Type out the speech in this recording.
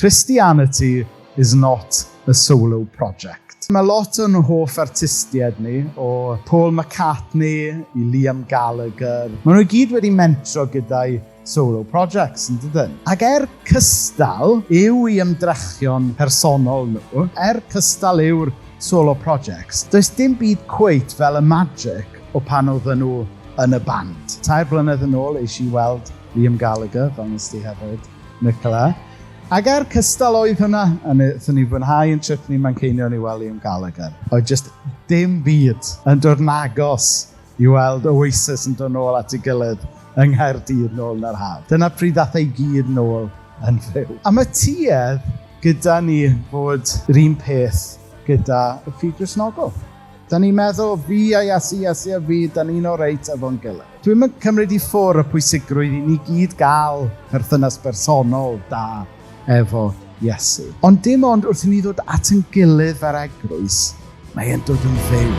Christianity is not a solo project. Mae lot o'n hoff artistiaid ni, o Paul McCartney i Liam Gallagher. Maen nhw i gyd wedi mentro gyda'i solo projects, yn dydyn? Ac er cystal yw i ymdrechion personol nhw, er cystal yw'r solo projects, does dim byd cweit fel y magic o pan oedden nhw yn y band. 3 blynedd yn ôl, eis i weld Liam Gallagher, fel nes ti hefyd, Nicola. Ac er cystal oedd hwnna, a wnaethon ni fwynhau yn trip ni Manceinion i weld Liam Gallagher. Oedd just dim byd yn dod yn agos i weld Oasis yn dod nôl at ei gilydd yng Nghaerdydd nôl yn yr haf. Dyna pryd ddath ei gyd nôl yn fyw. A mae tuedd gyda ni fod yr un peth gyda y ffydd Gristnogol. Da ni'n meddwl fi a Iesu, Iesu a fi, da ni'n oreit efo'n gilydd. Dwi'n mynd cymryd i ffwrdd y pwysigrwydd i ni gyd gael perthynas bersonol da efo Iesu. Ond dim ond wrth i ni ddod at yn gilydd fel eglwys, mae e'n dod yn fyw.